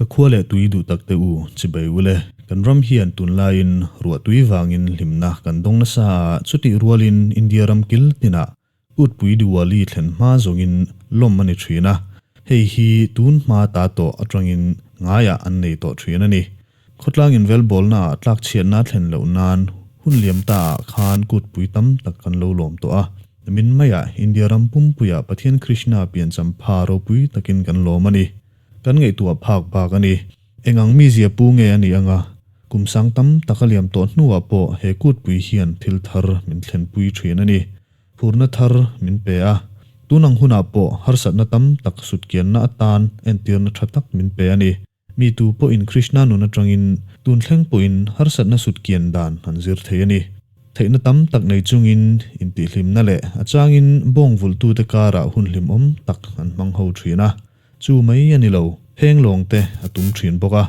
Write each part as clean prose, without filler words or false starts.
Ka khua leh tui duh tak te u, chibai ule. Kan ram hian tunlaiin ruahtui vangin hlimna kan dawng nasa a, chutih rualin India ram kil tinah Kutpui Diwali thlen hma zawngin lawm a ni thin a, hei hi tun hma ta tawh atangin ngaiah an nei tawh thin a ni. Khawtlang invelbawlnaah tlakchhiatna thlen loh nan hun liam taah khan kutpui tam tak kan lo lawm tawh a, min maiah India ram pumpuiah Pathian Krishna piancham pha ropui takin kan lawm a ni. Kan ngaihtuah phak bak a ni. Eng ang mizia pu nge a nih anga? Kum sang tam tak a liam tawh hnuah pawh he kutpui hian thil thar min thlenpui thin a ni. Phurna thar min pe a. Tun ang hunah pawh harsatna tam tak sutkianna atan entirna tha tak min pe a ni. Mi tu pawhin Krishna nun atangin tun thleng pawhin harsatna sutkian dan an zir thei a ni. Theihna tam tak nei chungin intihhlimna leh a changin bawng vulhtute karah hun hlimawm tak an hmang ho thin a. Chu mai a ni lo, pheng lawng te a tum thin bawk a.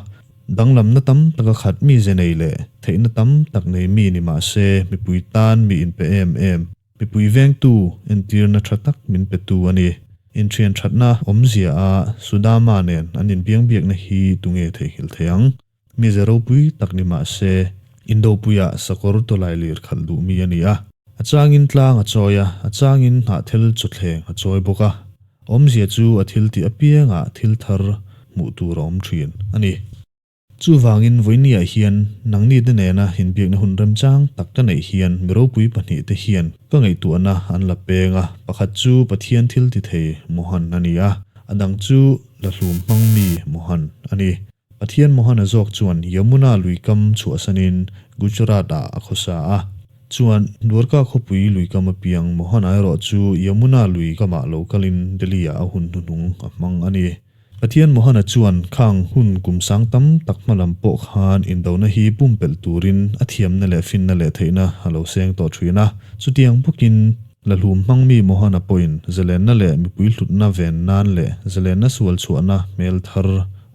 Danglamna tam tak a khat mi ze nei leh theihna tam tak nei mi ni mah se mipui tan mi inpe em em, mipui vengtu entirna tha tak min petu a ni. Inthian thatna awmzia a Sudama nen an inbiangbiakna hi tunge theihnghilh thei ang? Mi ze ropui tak ni mah se Indopuiah sakawr tawlai lir khalh duh mi a ni a. A changin tlang a chawi a, a changin hnahthel chawthleng a chawi bawk a. Awmzia chu a thil tih apiangah thil thar hmuh tur a awm thin a ni. Chuvangin vawinia hian nangni te nena inbiakna hun remchang tak ka neih hian mi ropui pahnihte hian ka ngaihtuahna an la peng a, pakhat chu Pathian thil ti thei Mohan a ni a, a dang chu Lahlum hmang mi Mohan a ni. Pathian Mohana zawk chuan Yamuna luikam chhuahsanin Gujarat-ah a khawsa a. Chuan, Dwarka khawpui luikam apiang Mohana erawh chu Yamuna lui kamah lo kalin Delhi-ah a hun hnuhnung a hmang a ni. Pathian Mohana chuan khang hun kum sang tam tak hmalam pawh khan indona hi pumpelh turin a thiamna leh finna leh theihna a lo seng tawh thin a. Chutiang bawkin Lahlum hmangmi Mohana pawhin zalenna leh mipui hlutna ven nan leh zalenna sual chhuahna hmel thar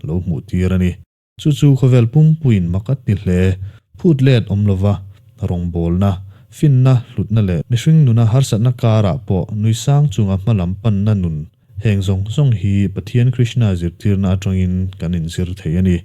lo hmuh tir a ni. Chu chu khawvel pumpuiin mak a ti hle. Phut let awm lova rawngbawlna, finna, hlutna leh mihring nuna harsatna karah pawh nui sang chunga hmalam panna nun heng zawng zawng hi Pathian Krishna zirtirna atangin kan inzir thei a ni.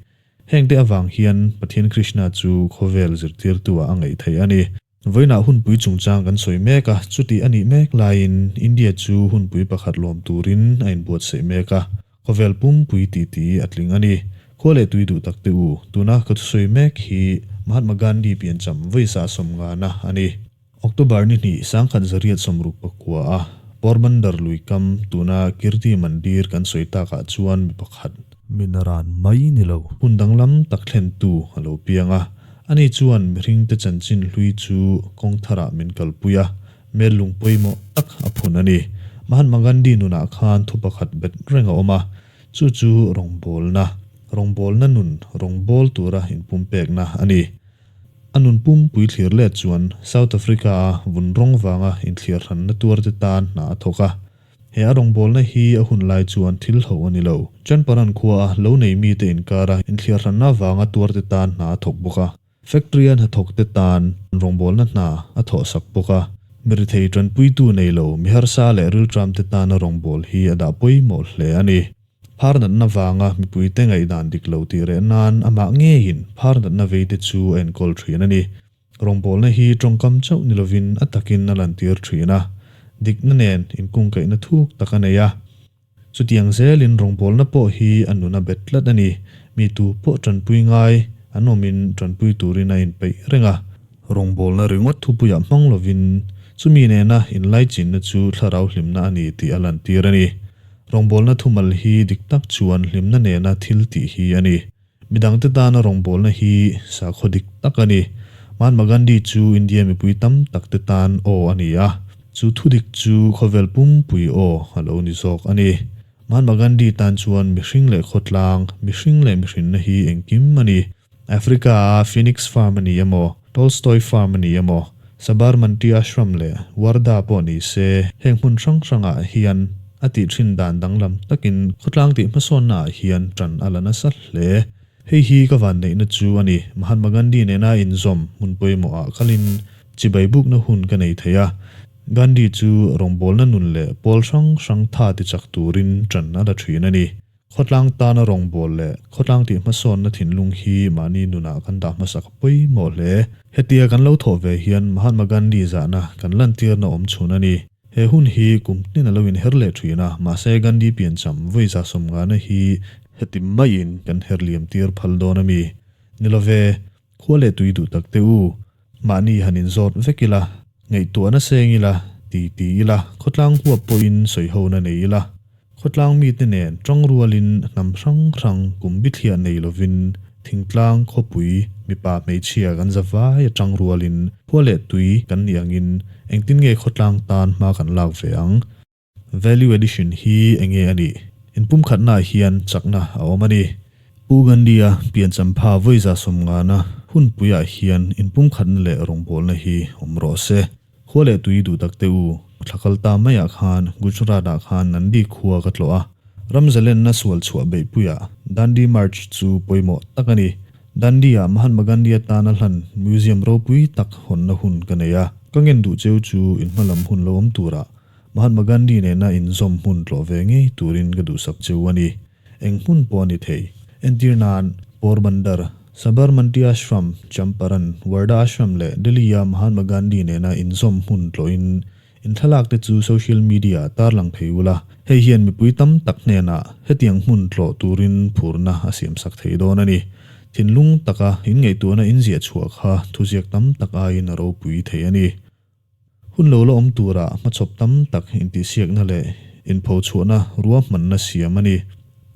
Hengte avang hian Pathian Krishna chu khawvel zirtirtu-ah a ngaih theih a ni. Vawiinah hunpui chungchang kan sawi mek a, chutih a nih mek laiin India chu hunpui pakhat lawm turin a inbuatsaih mek a, khawvel pumpui titi a tling a ni. Khua leh tui duh tak te u, tuna ka thusawi mek hi Mahatma Gandhi piancham vawisa sawmngana a ni. October ni hnih 1969 a Porbandar luikam tuna Kirti Mandir kan sawi takah chuan mi pakhat, Minaran mai ni lo. Hun danglam tak thlentu a lo piang a. Ani chuan mihringte chanchin hlui chu kawng tharah min kalpui a, mel lung pawimawh tak a phun a ni. Mahatma Gandhi nunah khan thu pakhat bet reng a awm a, chu chu rawngbawlna, rawngbawlna nun rawngbâwl tura inpumpekna a ni. A nun pumpui thlir let chuan South Africa-a vun rawng vanga inthliarhranna tuarte tan hna a thawk a. He a rawngbawlna hi a hun lai chuan thil ho a ni lo. Chanparan khuaa lo nei mite inkara inthliarhranna avanga tuarte tan hna a thawk bawk a. Factory-a hnathawkte tan rawngbawlna hna a thawhsak bawk a. Mirithei tanpuitu nei lo mi harsa leh rilṭamte tana rawngbâwl hi a dah pawimawh hle a ni. Phar natna vanga mipuite ngaihdan dik lo tih reh nan amah ngeiin phar natna veite chu a enkawl ṭhin a ni. Rawngbawlna hi tawngkam chauh ni lovin a takin a lantir thin a, dikna nen inkungkaihna thuk tak a nei a. Chutiang zelin rawngbawlna pawh hi a nun a bet tlat a ni. Mi tu pawh tanpui ngai an awmin tanpui turin a inpeih reng a. Rawngbawlna ringawt thupuiah hmang lovin chumi nena inlaichinna chu thlarau hlimna a ni tih a lantir a ni. Rawngbawlna thumal hi dik tak chuan hlimna nena thil tih hi a ni. Midangte tana rawngbawlna hi sakhaw dik tak a ni. Mahatma Gandhi chu India mipui tam takte tan aw a ni a, chu thudik chu khawvel pumpui aw a lo ni zawk a ni. Mahatma Gandhi tan chuan mihring leh khawtlang, mihring leh mihrinna hi engkim a ni. Africa-a Phoenix Farm a ni emaw, Tolstoy Farm a ni emaw, Sabarmati Ashram leh Wardha pawh ni se, heng hmun hrang hrangah hian A tih thin dan danglam takin khawtlang tih hmasawnnaah hian tan a la nasa hle. Hei hi ka vanneihna chu a ni. Mahatma Gandhi nena inzawm hmun pawimawhah kalin chibai bukna hun ka nei thei a. Gandhi chu rawngbawlna nun leh pawl hrang hrang tha tichak turin tan a la thin a ni. Khawtlang tana rawngbâwl leh khawtlang tih hmasawnna thinlung hi mahni nunah kan dah hmasak a pawimawh hle. Hetia kan lo thawh ve hian Mahatma Gandhi zahna kan lantirna awm chhun a ni. He hun hi kum tin a lo inher leh thin a, mahse Gandhi piancham vawi 50na hi heti maiin kan her liam tir phal dawn a mi? Ni love, khua leh tui duh tak teh u. Mahni han inzawt vek ila, ngaihtuahna seng ila, ti ti ila, khawtlang huap pawhin sawihona nei ila. Khawtlang mite nen tangrualin hnam hrang hrang kum bithliah nei lovin thingtlang khawpui mipa hmeichhia kan za vai a tangrualin khua leh tui kan nih angin engtin nge khawtlang tan hma kan lak ve ang? Value addition hi enge a nih? Inpumkhatnaah hian chakna a awm a ni. Pu Gandhi-a pianchampha vawi 50na hunpuiah hian inpumkhatna leh rawngbawlna hi awm rawh se. Khua leh tui duh tak teh u, thla kal ta maiah khan Gujarat-ah khan Nandi khua ka tlawh a. Ram zalenna sual chhuah beihpuiah Dandi March chu pawimawh tak a ni. Dandi-ah Mahatma Gandhi atana hlan museum ropui tak hawnna hun ka nei a. Ka ngen duh cheu chu in hmalam hun lo awm turah Mahatma Gandhi nena inzawm hmun tlawh ve ngei turin ka duhsak cheu a ni. Eng hmun pawh a ni thei. Entir nan, Porbandar, Sabarmati Ashram, Champaran, Wardha Ashram leh Delhi-a Mahatma Gandhi nena inzawm hmun tlawhin in thlalak te chu social media-ah tarlang thei ula, hei hian mipui tam tak hnenah hetiang hmun tlawh turin phurna a siamsak thei dawn a ni. Thinlung taka inngaihtuahna inziah chhuah kha thuziak tam tak aiin a ropui thei a ni. Hun lo la awm tura hmachhawp tam tak intihsiakna leh inphochhuahna ruahmanna siam a ni.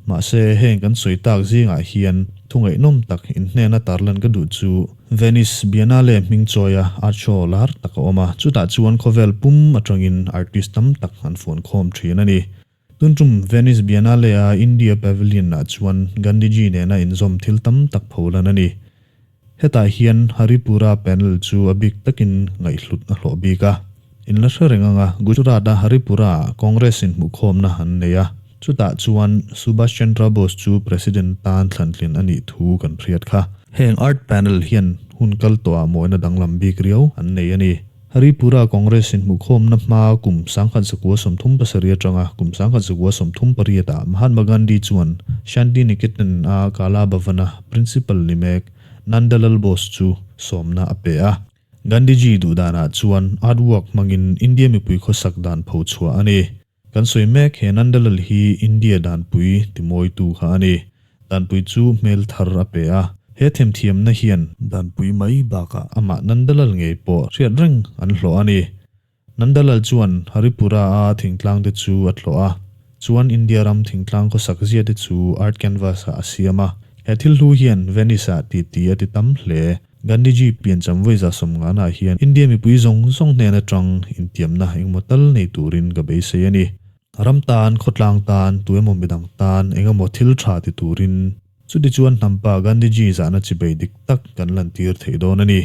Mahse, heng kan sawi tak zingah hian thu ngaihnawm tak inhnena tarlan ka duh chu Venice Biennale hming chawia art show lar tak a awm a, chutah chuan khawvel pum atangin artist tam tak an fuankhawm thin a ni. Tuntum Venice Biennale-a India Pavilion-ah chuan Gandhiji nena inzawm thil tam tak pholan a ni. Hetah hian Haripura panel chu a bik takin ngaihhlut a hlawh bik a. In la hre reng anga Gujarat-a Haripura-ah Congress inhmuhkhawmna an nei a, chutah chuan Subhash Chandra Bose chu President tan thlantlin a nih thu kan hriat kha. Heng art panel hian hun kal tawhah mawina danglam bik riau an nei a ni. Haripura Congress inhmuhkhawmna hma kum 1937 atanga kum 1938 ah Mahatma Gandhi chuan Shanti Niketan-a Kala Bhavan-a Principal ni mek Nandalal Bose chu sawmna a pe a. Gandhiji duhdanah chuan art work hmangin India mipui khawsak dan pho chhuah a ni. Kan sawi mek he Nandalal hi India danpui timawitu kha a ni. Danpui chu hmel thar a pe a. He themthiamna hian danpui mai bakah amah Nandalal ngei pawh hriat reng an hlawh a ni. Nandalal chuan Haripura-a thingtlang te chu a tlawh a, chuan India ram thingtlang khawsak zia te chu art canvas-ah a siam a. He thil hlu hian Venice-ah titi a ti tam hle. Gandhiji piancham vawi 50 ah hian India mipui zawng zawng hnen atang intiamna engemaw tal nei turin ka beisei a ni. Ram tan, khawtlang tan, tu emaw midang tan engemaw thil tha ti turin Chutichuan hnampa Gandhiji zahna chibei dik tak kan lantir thei dawn a ni.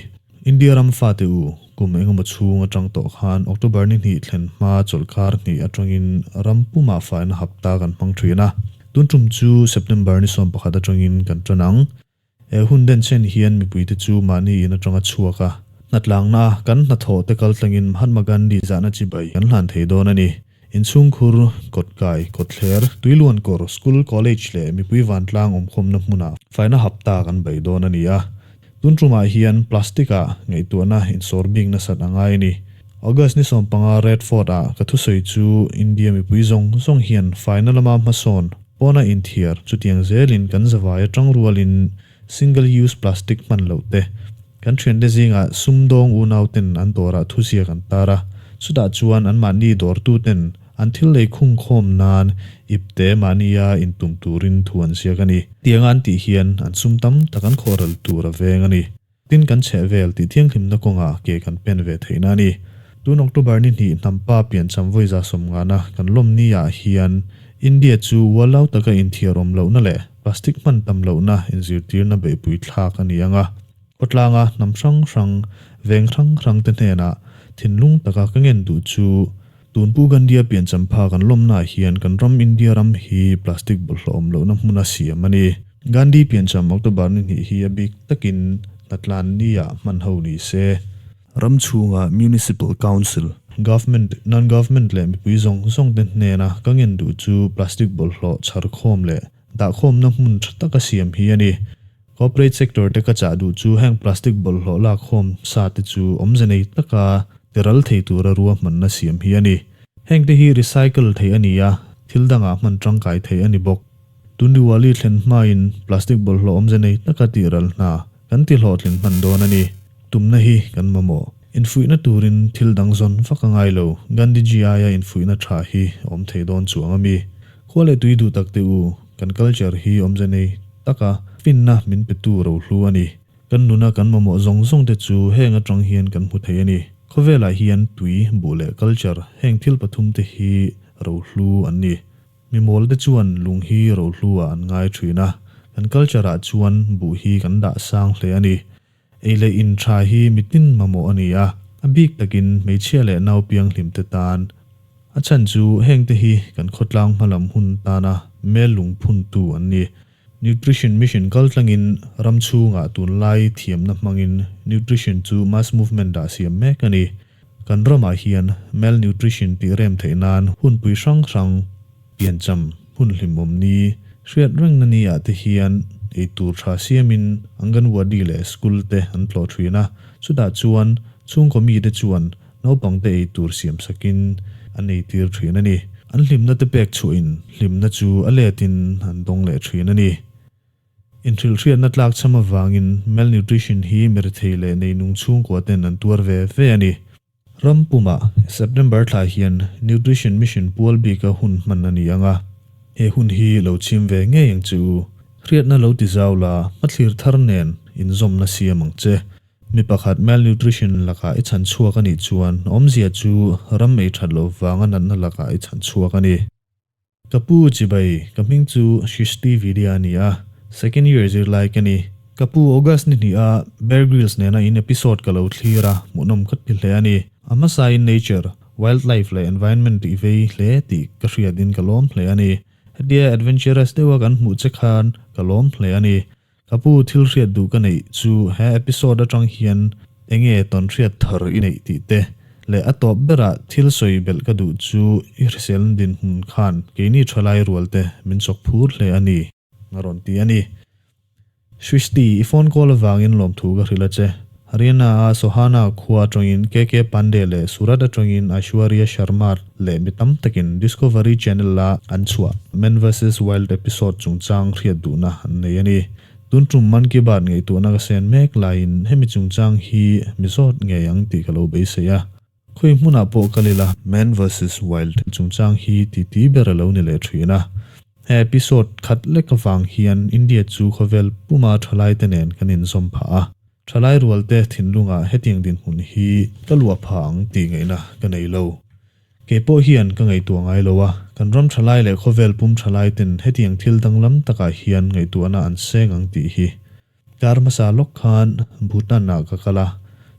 India ram fate u, kum engemaw chhung atang tawh khan October ni hnih thlen hma chawlhkar hnih atangin ram pumah faina hapta kan hmang thin a. Tun tum chu September ni 11 atangin kan tan ang. He hun denchhen hian mipuite chu mahni in atanga chhuak a, hnatlangna a kan hnathawh te kaltlangin Mahatma Gandhi zahna chibai kan hlan thei dawn a ni. Inchhungkhur, kawtkai, kawtthler, tuiluan kawr, school, college leh mipui vantlang awmkhawmna hmunah faina hapta kan bei dawn a ni a. Tun tumah hian plastic ah ngaihtuahna insawr bik nasat a ngai a ni. August ni 15 Red Fort ah ka thusawi chu India mipui zawng zawng hian faina lama hmasawn pawna inthiar chutiang zelin kan zavai atang rualin single use plastic hman loh te Kan thiante zingah sumdawng unauten an dawrah thuziak an tar a, chutah chuan anmahni dawrtuten an thil lei khungkhawm nan ipte mahnia intum turin thu an ziak a ni. Tianga an tih hian an sum tam tak an khawhral tur a veng a ni. Tin kan chheh vel tih thianghlimna kawngah ke kan pen ve theihna a ni. Tun October ni hnih hnampa piancham vawi 50na kan lawm ni ah hian India chu ualau taka inthiar awm lohna leh plastic hman tam lohna inzirtirna beihpui thlak a ni ang a. Khawtlanga hnam hrang hrang, veng hrang hrang te hnenah thinlung taka ka ngen duh chu tun Pu Gandhi-a pianchampha kan lawmnaah hian kan ram India ram hi plastic bawlhhlawh awm lohna hmuna siam a ni. Gandhi piancham October ni hnih hi a bik takin hnatlan ni-ah hman ho ni se. Ram chhunga Municipal Council, Government, Non-Government leh mipui zawng zawng te hnena ka ngen duh chu plastic bawlhhlawh chhar khawm leh. Dahkhawmna hmun tha taka siam hi a ni. Corporate sector te ka chah duh chu heng plastic bawlhhlawh lakkhawm sa te chu awmze nei taka tiral thei tura ruahmanna siam hi a ni. Heng te hi recycle theih a ni a, thil dangah hman tangkai theih a ni bawk. Tun Diwali thlen hmain plastic bawlhhlawh awmze nei taka tihral hna kan ti hlawhtlin hman dawn a ni. Tumna hi kan mamawh. Infuihna turin thil dang zawn vak a ngai lo. Gandhiji aia infuihna tha hi a awm thei dawn chuang a mi. Khua leh tui duh tak teh u, kan culture hi awmze nei taka finna min petu rohlu a ni. Kan nuna kan mamawh zawng zawng te chu heng atang hian kan hmu thei a ni. Khawvelah hian tui, buh leh culture heng thil pathum te hi rohlu an ni. Mimawl te chuan lung hi rohlu ah an ngai thin a, kan culture ah chuan buh hi kan dah sang hle a ni. Ei leh in tha hi mitin mamawh a ni a, a bik takin hmeichhia leh nau pianghlim te tan. A chhan chu heng te hi kan khawtlang hmalam hun tana mel lung phuntu an ni. Nutrition Mission kaltlangin ram chhungah tunlai thiamna hmangin nutrition chu mass movement ah siam mek a ni. Kan ramah hian malnutrition tih rem theih nan hunpui hrang hrang, piancham, hun hlimawm ni, hriat rengna ni ah te hian eitur tha siamin Anganwadi leh school te an tlawh thin a, chutah chuan chhungkaw mite chuan naupangte eitur siam sakin an eitir thin a ni. An hlimna te pek chhuahin hlimna chu a letin an dawng leh thin a ni. Inhrilhhriatna tlakchham avangin malnutrition hi mirethei leh neinung chhungkua ten an tuar ve ve a ni. Ram pumah September thla hian Nutrition Mission pual bika hun hman a ni ang a, he hun hi lo chim ve ngei ang che u. Hriatna lo ti zau la, hmathlir thar nen inzawmna siam ang che. Mi pakhat malnutrition lakah i chhan chhuak a nih chuan awmzia chu ram ei that loh vanga natna lakah i chhan chhuak a ni. Ka pu chibai, ka hming chu Srishti Vidya a ni a, second year zirlai ka ni. Ka pu August ni hnih a Bear Grylls nena in episode ka lo thlir a, hmuhnawm ka ti hle a ni. A hmasain nature, wildlife leh environment i vei hle tih ka hriatin ka lawm hle a ni. Hetia adventurous deuha kan hmuh che khan ka lawm hle a ni. Ka pu thil hriat duh ka neih chu he episode atang hian enge tawn hriat thar i neih tih te leh a tawp berah thil sawi belh ka duh chu i hriselna dinhmun khan keini thalai rual te min chawk phur hle a ni a rawn ti a ni. Srishti, i phone call avangin lawmthu ka hrilh a che. Haryana-a Sohana khua atangin KK Pandey leh Surat atangin Aishwarya Sharma leh mi tam takin Discovery Channel-a an chhuah Man vs Wild episode chungchang hriat duhna an nei a ni. Tun tum Man Ki Baat ngaihtuahna ka sen mek laiin hemi chungchang hi mi zawt ngei ang tih ka lo beisei a. Khawi hmunah pawh kal ila Man vs Wild chungchang hi titi ber a lo ni leh thin a. He episode khat lek avang hian India chu khawvel puma thalaite nen kan inzawm phah a. Thalai rualte thinlungah hetiang dinhmun hi ka luah pha ang tih ngaihna ka nei lo. Kei pawh hian ka ngaihtuah ngai lo a, kan ram thalai leh khawvel pum thalai ten hetiang thil danglam takah hian ngaihtuahna an seng ang tih hi. Kar hmasa lawk khan Bhutan ah ka kal a,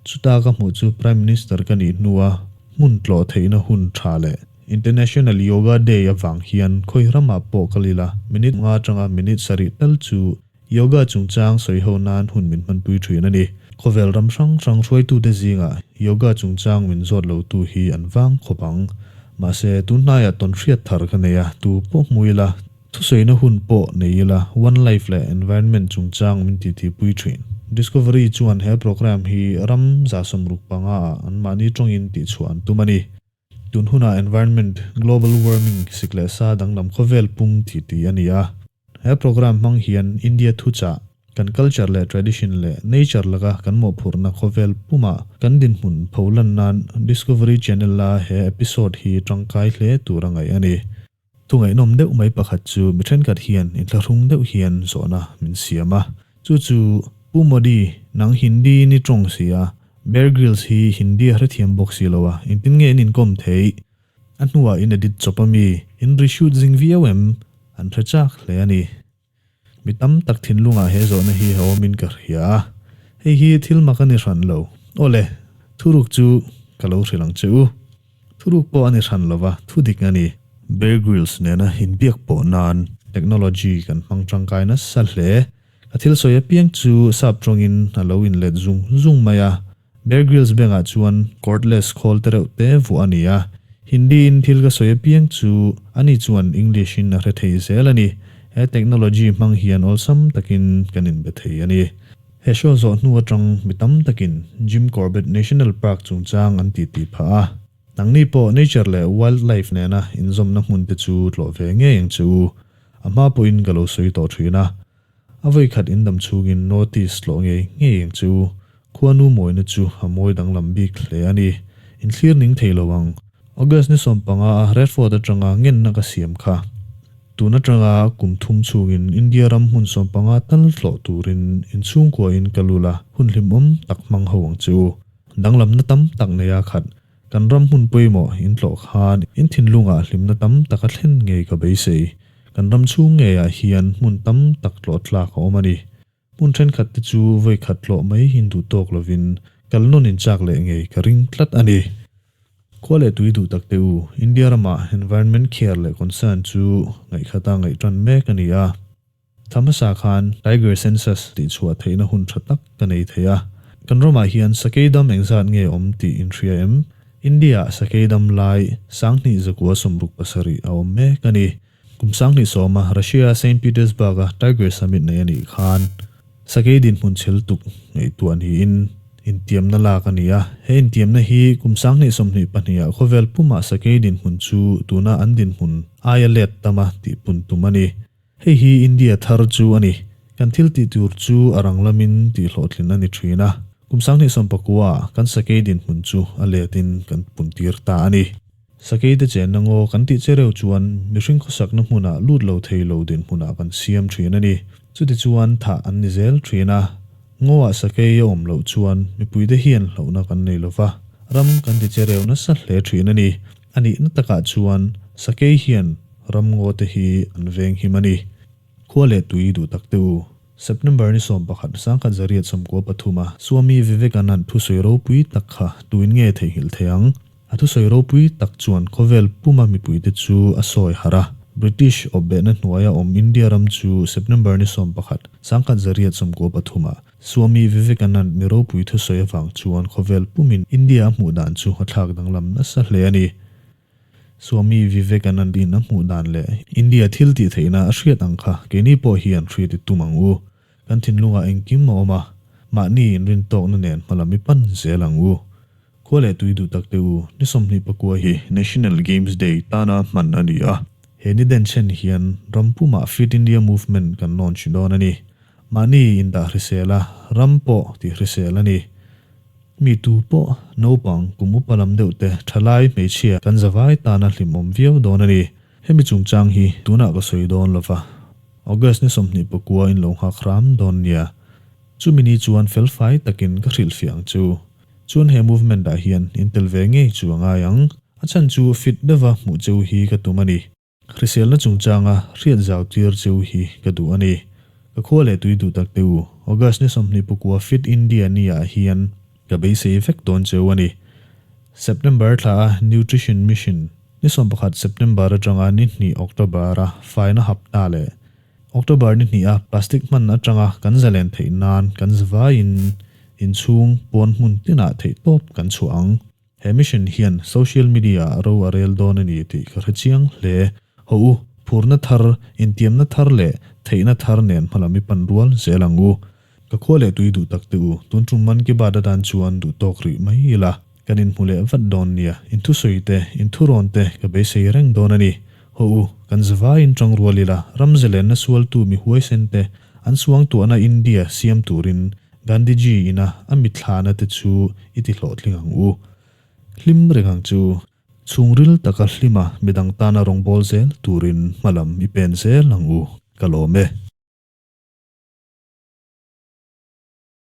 chuta ka hmuh chu Prime Minister ka nih hnua hmun tlawh theihna hun tha leh International Yoga Day avang hian khawi ramah pawh kal ila minute nga atanga minute sarih tal chu Yoga chungchang sawi ho nan hun min hmanpui thin a ni. Khawvel ram hrang hrang hruaitute zingah yoga chungchang min zawt lotu hi an vang khawp ang. Mahse, tun hnaiah tawn hriat thar ka nei a, tu pawh hmu ila, thusawina hun pawh nei ila, One Life leh Environment chungchang min titipui thin. Discovery chuan he program hi ram 65 ah anmahni tawngin tihchhuah an tum a ni. Tun hunah environment, global warming, sik leh sa danglam khawvel pum tih tih a ni a. He program hmang hian India thuchah, kan culture leh tradition leh nature laka kan mawhphurhna khawvel pumah kan dinhmun pholan nan Discovery Channel-a he episode hi tangkai hle tur a ngaih a ni. Thungaihnawm deuh mai pakhat chu mi thenkhat hian inthlahrung deuh hian zawhna min siam a. Chu chu, Pu Modi, nang Hindi in i tawng si a, Bear Grylls hi Hindi a hrethiam bawk si lo a, engtin nge in inkawm theih? A hnuah in edit chawp a mi, in reshoot zing viau em? An hre chak hle a ni. Mi tam tak thinlungah he zawhna hi a awmin ka hria a, hei hi thil mak a ni hran lo. Awle, thuruk chu ka lo hrilh ang che u. Thuruk pawh a ni hran lo va, thu dik a ni. Bear Grylls nena inbiak pawh nan technology kan hmang tangkai nasa hle. Ka thil sawi apiang chu sap tawngin a lo inlet zung zung mai a. Bear Grylls bengah chuan cordless khawl te reuh te vuah a ni a. Hindi-in thil ka sawi apiang chu ani chuan English-in a hre thei zel a ni. He technology hmang hian awlsam takin kan inbe thei a ni. He show zawh hnu atang mi tam takin Jim Corbett National Park chungchang an titi phah a. Nangni pawh nature leh wildlife nena inzawmna hmun te chu tlawh ve ngei ang che u. A hma pawhin ka lo sawi tawh thin a. A vawikhat indam chhungin North East tlawh ngei ngei ang che u. Khuanu mawina chu a mawi danglam bik hle a ni. Inthlir ning thei lo ang. August ni 15 a Red Fort atanga ngenna ka siam kha. Tun atanga kum thum chhungin India ram hmun 15 tal tlawh turin inchhungkuain ka lul a, hun hlimawm tak hmang ho ang che u. Danglamna tam tak nei a khat. Kan ram hmun pawimawh in tlawh khan in thinlungah hlimna tam tak a thlen ngei ka beisei. Kan ram chhung ngeiah hian hmun tam tak tlawh tlak a awm a ni. Hmun thenkhat te chu vawi khat tlawh mai in duh tawk lovin kal nawn in chak leh ngei ka ring tlat a ni. Khua leh tui duh tak te u, India ramah environment care leh concern chu ngaihkhata ngaih tan mek a ni a. Thla hmasa khan Tiger Census tih chhuah theihna hun tha tak ka nei thei a. Kan ramah hian sakei dam engzat nge awm tih in hria em? India-ah sakei dam lai 2167 a awm mek a ni. Kum 2010 a Russia-a Saint Petersburg-a Tiger Summit nei a nih khan sakei dinhmun chhel tuk ngaihtuah niin intiamna lak a ni a. He intiamna hi kum 2022 ah khawvel pumah sakei dinhmun chu tuna an dinhmun aia let tama tihpun tum a ni. Hei hi India thar chu a ni. Kan thil tih tur chu a rang lamin tih hlawhtlin a ni thin a. Kum 2019 ah kan sakei dinhmun chu a letin kan puntir ta a ni. Sakei te chenna ngaw kan tih che reuh chuan mihring khawsakna hmunah lut lo thei lo dinhmunah kan siam thin a ni. Chuti chuan thah an ni zel thin a. Ngawah sakei a awm loh chuan mipuite hian hlauhna kan nei lova, ram kan ti che reuh nasa hle thin a ni. A nihna takah chuan sakei hian ram ngaw te hi an veng him a ni. Khua leh tui duh tak te u. September ni 11, 1993 a Swami Vivekanand thusawi ropui tak kha tuin nge theihnghilh thei ang? A thusawi ropui tak chuan khawvel puma mipuite chu a sawi harh a. British awpbehna hnuaia awm India ram chu September ni 11, 1993 a Swami Vivekanand mi ropui thusawi avang chuan khawvel pumin India a hmuh dan chu a thlak danglam nasa hle a ni. Swami Vivekanand in a hmuh dan leh India thil tih theihna a hriat ang kha keini pawh hian hriat i tum ang u. Kan thinlungah engkim a awm a, mahni inrintawkna nen hmalam i pan zel ang u. Khua leh tui duh tak te u, ni 29 hi National Games Day tana hman a ni a. He ni denchhen hian ram pumah Fit India Movement kan launch dawn a ni. Mahni indah hrisel a, ram pawh tih hrisel a ni. Mi tu pawh, naupang, kum upa lam deuh te, thalai, hmeichhia kan zavai tana hlimawm viau dawn a ni. Hemi chungchang hi tunah ka sawi dawn lova, August ni 29 in lo nghak hram dawn nia. Chumi ni chuan felfai takin ka hrilhfiah ang chu. Chuan he movement ah hian in tel ve ngei chu a ngai ang. A chhan chu fit deuha hmuh cheu hi ka tum a ni. Hriselna chungchanga hriat zau tir cheu hi ka duh a ni. Ka khua leh tui duh tak te u, August ni 29 Fit India ni ah hian ka beisei vek dawn cheu a ni. September thla a Nutrition Mission ni 11 September atanga ni 2 October a faina hapta leh October ni 2 a plastic hman atanga kan zalen theih nan kan zavaiin inchhung pawn hmun tinah theihtawp kan chhuah ang. He mission hian social media ah ro a rel dawn a ni tih ka hre chiang hle. Haw u, phurna thar, intiamna thar leh theihna thar nen hmalam i pan rual zel ang u. Ka khua leh tui duh tak te u, tun tum man ki bat atan chuan duh tawk rih mai ila. Kan inhmu leh vat dawn nia, inthusawi te, inthurawn te ka beisei reng dawn a ni. Haw u, kan zavaiin tang rual ila, ram zelenna sualtu mi huaisen te, an suangtuahna India siam turin Gandhiji ina a mithlana te chu i ti hlawhtling ang u. Hlim reng ang chu. Chhungril taka hlima midang tana rawngbâwl zel turin hmalam i pen zel ang u. Ka lawm e.